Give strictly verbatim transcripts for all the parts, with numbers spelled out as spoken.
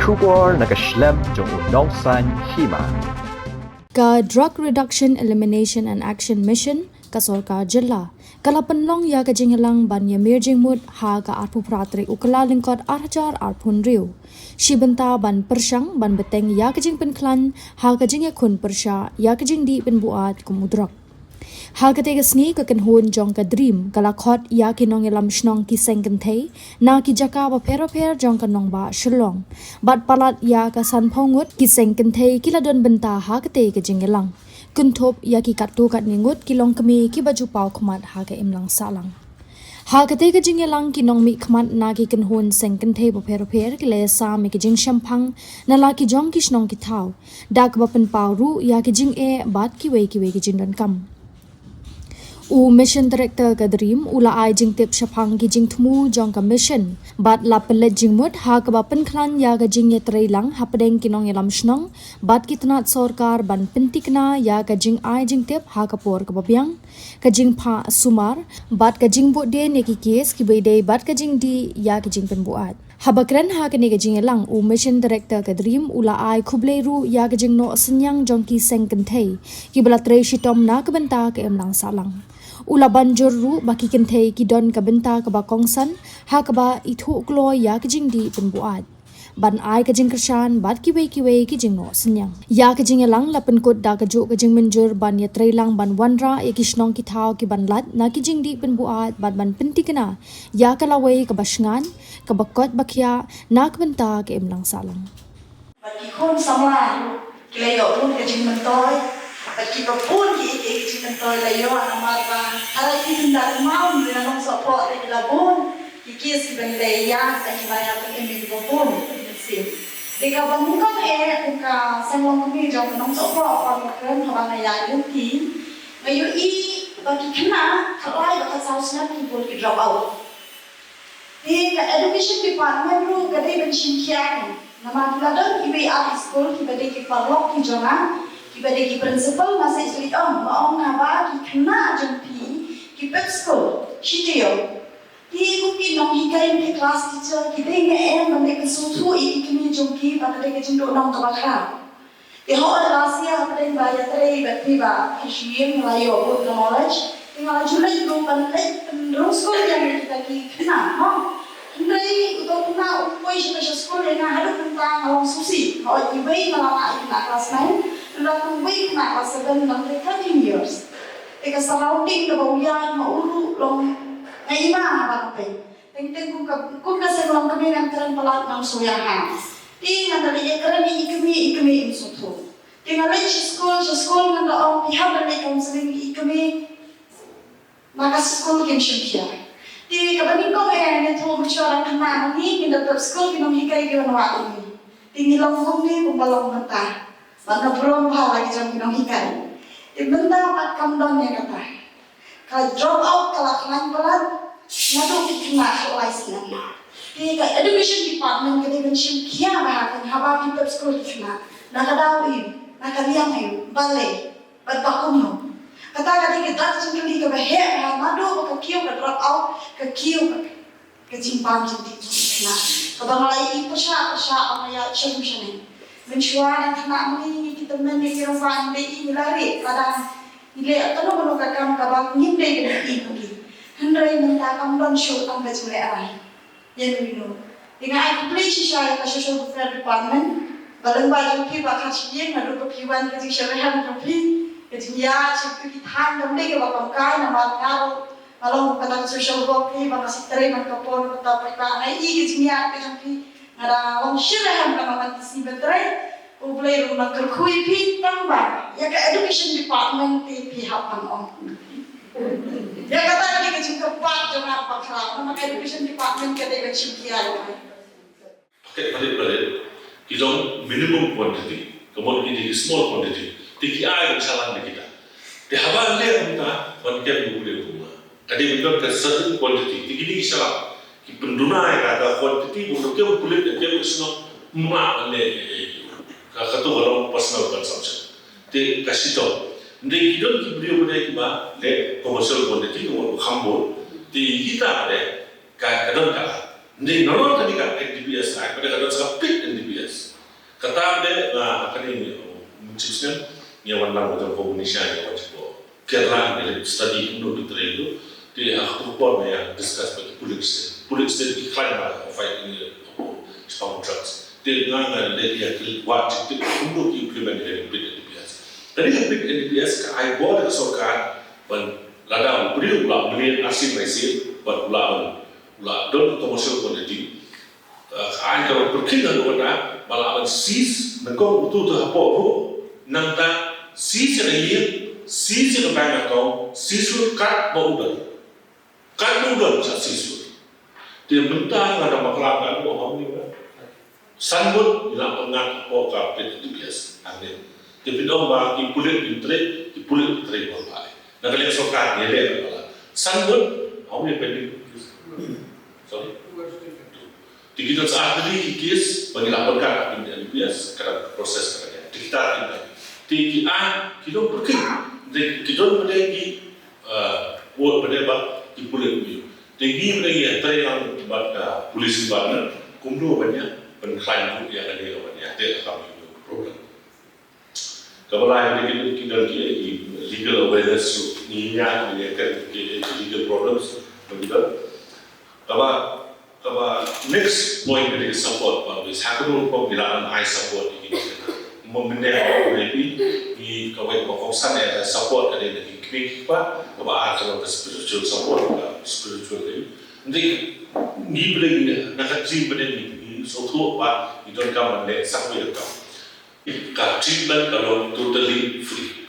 Khubor na ka shlem jong u nongsan hima. Ka Drug Reduction, Elimination and Action Mission ka sorkar jylla ka la pynlong ïa ka jingïalang ban ïamir jingmut ha ka arphew phra tarik u Kyllalyngkot ar hajar arphew hynriew. Shi bynta ban pyrshang ban bteng ïa ka jingpynkhlaiñ ha ka jingïakhun pyrshah ïa ka jingdih pynbuaid kum u drok. Ha katei ka sngi ka kynhun jong ka DREAM ka la khot ïa ki nongïalam shnong ki seng kynthei na ki jaka bapher bapher jong ka nongbah Shillong bad palat ïa ka sanphew ngut ki seng kynthei ki la don bynta ha katei ka jingïalang, kynthup ïa ki katto katne ngut ki longkmie kiba ju paw khmat ha ka imlang sahlang. Ha katei ka jingïalang ki nongmihkhmat na ki kynhun seng kynthei bapher bapher ki la ïasam ïa ki jingshemphang na la ki jong ki shnong ki thaw da kaba pynpaw ruh ïa ki jingeh bad kiwei kiwei ki jingdonkam. U Mission Director ka DREAM u la ai jingtip shaphang ki jingthmu jong ka mission bad la pynleit jingmut ha kaba pynkhlaiñ ïa ka jingïatreilang hapdeng ki nongïalam shnong bad ki tnat sorkar ban pyntikna ïa ka jingai jingtip ha ka por kaba biang, ka jingphah sumar bad ka jingbuddien ïa ki kes kiba ïadei bad ka jingdih ïa ka jingpynbuaid. Haba kren ha kane ka jingïalang, u Mission Director ka DREAM u la ai khublei ruh ïa ka jingnoh synñiang jong ki seng kynthei kiba la trei shitom na ka bynta ka imlang sahlang. U la ban jur ruh ba ki kynthei ki don ka bynta kaba kongsan ha kaba ithuh kloi ïa ka jingdih pynbuaid, ban ai ka jingkyrshan bad kiwei kiwei ki jingnoh synñiang. Ïa ka jingïalang la pynkut da kajuh ka jingmynjur ban ïatreilang ban wanrah ïa ki shnong ki thaw ki ban lait na ki jingdih pynbuaid bad ban pyntikna ïa ka lawei kaba shngaiñ, kaba koit ba khiah na ka bynta ka imlang sahlang. Bad ki khun samla ruh ki la ïoh bun ka jingmyntoi. Bad kiba bun ki ïeit ïeit ki jingmyntoi la ïoh namar ba haba ki tynda kynmaw ïa ka nongsohphoh te ki la bun ki case kiban leh ïa ka, kiba ïa pynim ïa kiba bun. Te kaba nyngkong eh, u ka seng longkmie jong ka nongsohphoh, u ong, haba nga ïaid lynti nga ïohi ba ki khynnah khatlai bad khatsaw snem ki bun ki drop out. Te ka Education Department ruh ka dei ban shim khia, namar ki la don kiwei ar ki skul kiba dei ki paralok ki jong nga, kiba dei ki principal ma seh ki ong, ma ong haba ki khynnah jong phi ki pep skul, shi taïew, te kum ki nonghikai, ki class teacher, ki dei ne em ban leit pynsngewthuh ïa ki kmie jong ki ba ka dei ka jingduhnong kaba khraw. Te hooid, last year hapdeng ba ïatrei bad phi ba phi shu ïeng, nga la ïoh bun ka knowledge. Te nga la ju leit ruh ban leit pynrung skul ïa kita ki khynnah, mo. Hynrei uto u khynnah u poi sha skul ïa nga haduh mynta nga long sngewsih. Hooid, iwei nga la lah ïa khynnah class nine, hynrei uwei khynnah class seven, long thirteen years. Te ka surrounding kaba u ïaid ma u ruh long, nga ïma haba nga peit. Teng teng kum ka, kum ka seng longkmie ngan kren palat, ngam sngewsih ha. Te ngan da leit ïakren ïa i kmie, i kmie im sngewthuh. Te nga leit sha skul, sha skul ngan da ong, phi hap ban leit counselling ïa i kmie. Ma ka skul kim shim khia. Te kaba nyngkong eh, ngi thoh mynshuwa, dang khynnah ma ngi, ngin da pep skul ki nonghikai ki wan wad ïa ngi. Te ngi long kumne kumba long mynta. Bad nga burom bha la ki jong ki nonghikai. Te mynta pat kam don ïa kata. Ka drop out ka la khlaiñ palat naduh ki khynnah khatlai snem. Te ka Education Department ka dei ban shim khia bha ha ka, haba ki pep skul ki khynnah, na ka daw im, na ka liang im, balei bad ba kumno. Kata ka dei ka dak jingkylli kaba heh bha, naduh ba ka kiew ka drop out, ka kiew ka Ka jingbam jingtip jong ki khynnah kaba nga la ïohi pyrshah pyrshah ba nga ïaid sha rum sha neng. Mynshuwa dang khynnah ma ngi, ngi ki tymmen, ngi ki rangbah, ngi la ïohi, ngi la rieh, lada ngi leh kano kano ka kam kaba ngim dei ban ïohi ma ngi. Hynrei mynta kam don shuh tang ka jinglehrai. Ïa ngi, ngi. Te nga ai khublei shisha ïa ka Social Welfare Department. Ba lyngba jong phi ba khat shi ïing naduh ba phi wan, ka jingshitrhem jong phi, ka jingïaid sha kitu ki thaiñ kam dei kaba kongkai namar nga ruh Nga long kata ka social work phi, ba nga shu trei man ka por, kata pyrta nga ïohi ka jingïaid ka jong phi. Nga da long shitrhem ka nongwan ki sngi ba trei. U Blei ruh un nang kyrkhu ïa phi, tang ba ïa ka Education Department te phi hap ban ong. Ïa kata ka dei ka jingkyrpad jong nga ba khraw, namar ka Education Department ka dei ban shim khia ïa nga. Paket palit palit ki jong minimum quantity, ka mut ki dei ki small quantity, te ki ai ban shalan da kita. Te haba leh kumta, ban kem u briew kumta, ka dei ban don ka certain quantity, te ki dei ki shalan, ki pynduna ïa ka, ka quantity, bun kem pulit, kem shnong, ma ban leh, eh, eh, ka, kato ka long personal consumption. Te ka shitom. Hynrei ki don ki briew ba dei kiba leh commercial quantity, ka mut kham bun, te kita ba dei Ka, ka don ka. Nde nalor kane ka N D P S Act, ka don sa ka pit N D P S. Kata de nga ha kane ni, um, chips ne, ngi wan lang jong ko Indonesia, ngi wan jong ko Kerala, ngi leh study kumno ki trei tu. Te ha ka por ngi ïa discuss bad ki police state. Police state ki khlaiñ bha ha fight ïa ki, um, drugs. Te nga nga leh ïa ki wat jingtip kumno ki implement ïa ki PIT and DPS. Kane ka PIT and DPS ka ai bor da ka sorkar ban lada u briew u la mlien arsien laisien bad u la ban, u la don commercial quantity. Ka ai ka pyrkhing haduh katta ba lah ban seize, nyngkong utu utu hapoh ruh, nangta seize ïa ka ïing, seize ïa ka bank account, seize lut kat ba u don. Kat ba u don sa seize lut. Te mynta nga da bakla ka ruh, how many, ba san ngut ngi la pynngat hapoh ka PIT and DPS hangne. Te phin ong ba ki pulit kin trei, ki pulit kin trei ba bha. Na ka liang sorkar ngi leh ba la san ngut, how many pending? Sorry? Te ki don sa ar tylli ki case ba ngi la pynkat ha ki M D P S, ka dang process ka dang. Te kita ki dang. Te ki, ah, ki don pyrkhing. Te ki don pyrkhing ki, ah, ward pyrkhing ba ki pulit ni. Te ngi pyrkhing ngi trei lang bad, ah, police department. Kumno ban ïa pynkhlaiñ ruh ïa kane ka ban ïa te ka kam problem. Kaba lai, ki, ki don ki, ki legal awareness ruh, ngi ïa, ngi ïa, ki, ki legal problems ba ki don. Kaba, kaba next point ka dei support ba, bad ha ka ruh ba ngi lah ban ai support ïa ki. Mo mynne ba ngi, ngi kawei ba kongsan ïa support ka dei na ki kmie ki kpa, kaba ar ka long ka spiritual support, ka spiritual dei. Ngi, ngi pyrkhing ngi na ka jingpyrkhing ngi, ngi sngewthuh ba ngi donkam ban leh sa kawei ka kam. Ka treatment ka long totally free.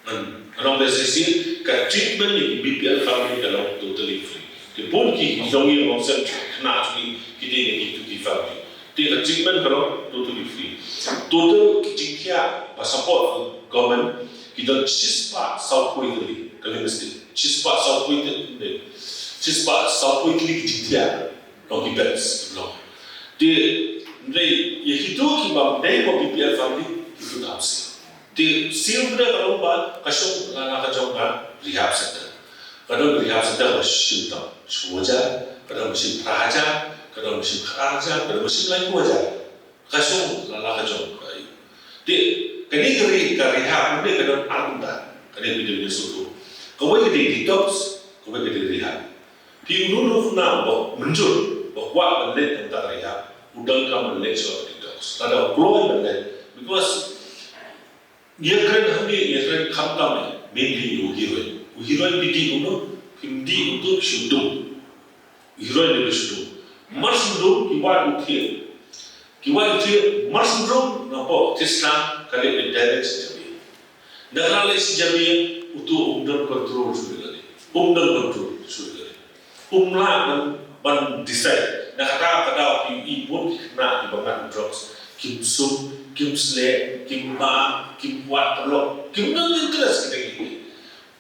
Ngan, ngan ong ba shisien, ka treatment ïa ki B P L family ka long totally free. Te bun ki jong ngi, ong sem, khynnah jong ngi ki dei na kitu ki family. Te ka treatment ka long totally free. Total ki jingthiah ba support government ki don shispah sawphew tylli, ka limit state. Shispah sawphew tylli, shispah sawphew tylli ki jingthiah. Long ki beds, long. Te, hynrei, ïa kitu kiba dei ba B P L family, kitu dang siew. Te, siew pynban ka long ba, ka shong la, la ka jong ka rehab center. Ka don rehab center ba shim tang shiphew hajar, ka don ba shim phra hajar, ka don ba shim khatar hajar, ka don ba shim laiphew hajar. Ka shong la, la ka jong ka. Te, kane ka re-, ka rehab, kane ka don ar kumta, kane ka dei sngewthuh. Kawei ka dei detox, kawei ka dei rehab. Phi, uno uno u khynnah uba mynjur, uba kwah ban leit na ka rehab, u donkam ban leit sha detox. Lada u kloi ban leit. Because ngi ïakren hangne, ngi ïakren khamtam, mainly u heroin. U heroin phi dih kumno, phim dih utu shu dum. U heroin dei shu dum. Mar shu dum, ki wad u thiah. Ki wad u thiah, mar shu dum, napoh thiah sdang, ka leit direct sha jabieng. Nangta leit sha jabieng, utu um don control shuh ïa lade. Um don control shuh ïa lade. Um lah ban, ban decide. Na kata ka daw ki, i bun ki khynnah kiba ngat drugs, kim sum, kim sleh, kim bam, kim wad paralok, kim don interest kita ki.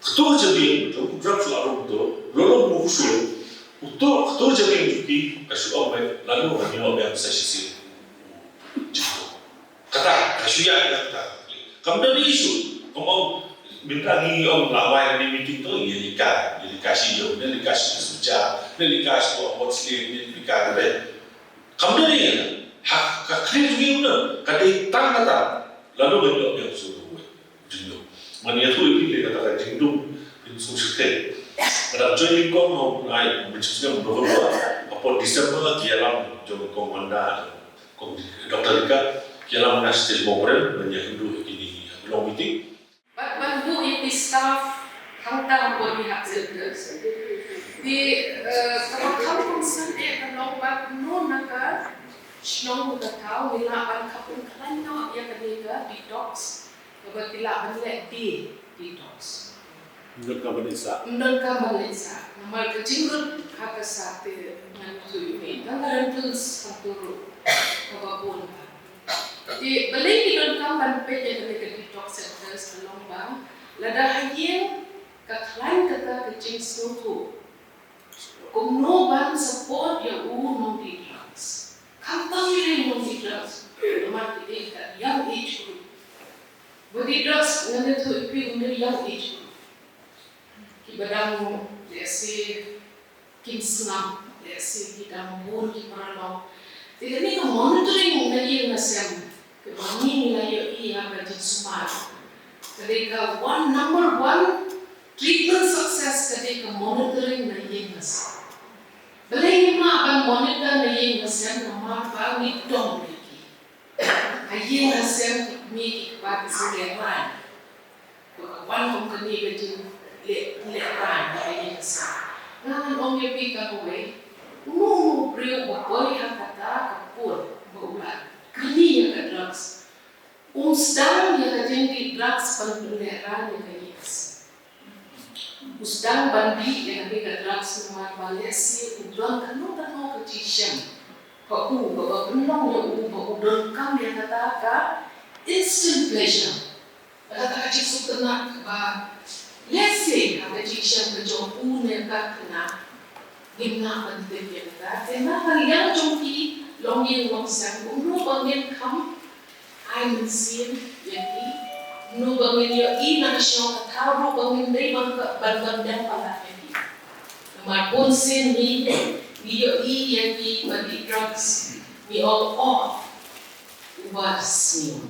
Katu ka jabieng, utu drugs la rum tu, lolo mu shu. Utu, katu ka jabieng jong ki, ka shu ong ba, lano ngan ïoh biang sa shisien. Kata, ka shu ïa kata. Kam don issue. Kam ong, mynta ngi ong la wai ni meeting tu, ngi lika, ngi lika shi ïew, ngi lika shi sujah, ngi lika shi buh buh slim, ngi lika kata. Kam don issue. Ha, ka clear ngi ong na, ka dei tang kata. Lano ngan ïoh biang shuh. Jingdum. Ngan ïathuh ïa phi lei kata ka jingdum, phin sngewsih te. Nga dang join ïa kong, nga ai, mynta snem November, hapoh December ki ïalam jong kong Wanda, kong Doctor Rika, ki ïalam na stage mo pren, ban ïa ïathuh ïa kine ki long meeting. Bad ban buh ïa ki staff hangta hapoh rehab centers. Te, eh, kaba kham kongsan eh ka long ba kumno na ka shnong ka thaw ngi lah ban kham pynkhlaiñ noh ïa kane ka detox. Kaba ki lah ban leh de detox. Ym donkam ban leh sah. Ym donkam ban leh sah. Namar ka jinglut ha ka sah te ngan ïathuh ïa phi. Tang ka rentals hangto ruh kaba bun. Te balei ki donkam ban peit ïa kane ka detox centers ka long ba lada ha ïing ka khlaiñ kata ka jingsngewthuh. Kumno ban support ïa u nongdih drugs. Khamtam ïa u nongdih drugs. Namar ki dei ka young age group. Ba dih drugs ngan ïathuh ïa phi, u dei young age group. Kiba dang lehse kim sngap, lehse ki dang bun ki paralok. Te kane ka monitoring na ïing na sem. Ba ngi ngi la ïohi ha ka jingsumar. Ka dei ka one, number one treatment success ka dei ka monitoring na ïing ha sem. Balei ngim lah ban monitor na ïing ha sem? Namar ba ngi dom ïa ki ha ïing ha sem, ki kmie ki kpa ki shu lehrain. Ba ka wan kum kane ka jingleh, lehrain na ka ïing ha sem. Nga ngan ong ïa phi kawei, uno uno u briew uba poi ha kata ka por ba u la kylli ïa ka drugs, um sdang ïa ka jingdih drugs ban pynlehrain ïa ka ïing ha sem. U sdang ban dih ïa kane ka drugs namar ba lehse u don kano kano ka jingshem ha u kaba pynlong ïa u ba u donkam ïa kata ka instant pleasure, kata ka jingsngewtynnat kaba lehse ha ka jingshem ka jong u ne ka khynnah ngim lah ban tip ïa kata. Te na ka liang jong ki longïing longsem, kumno ba ngin kham ai mynsiem ïa ki, kumno ba ngin ïohi na ka shnong ka thaw ruh ba ngin dei ban, ban, ban dem palat ïa ki. Namar bunsien ngi, ngi ïohi ïa ki ba dih drugs, ngi ong, oh, uba sniew.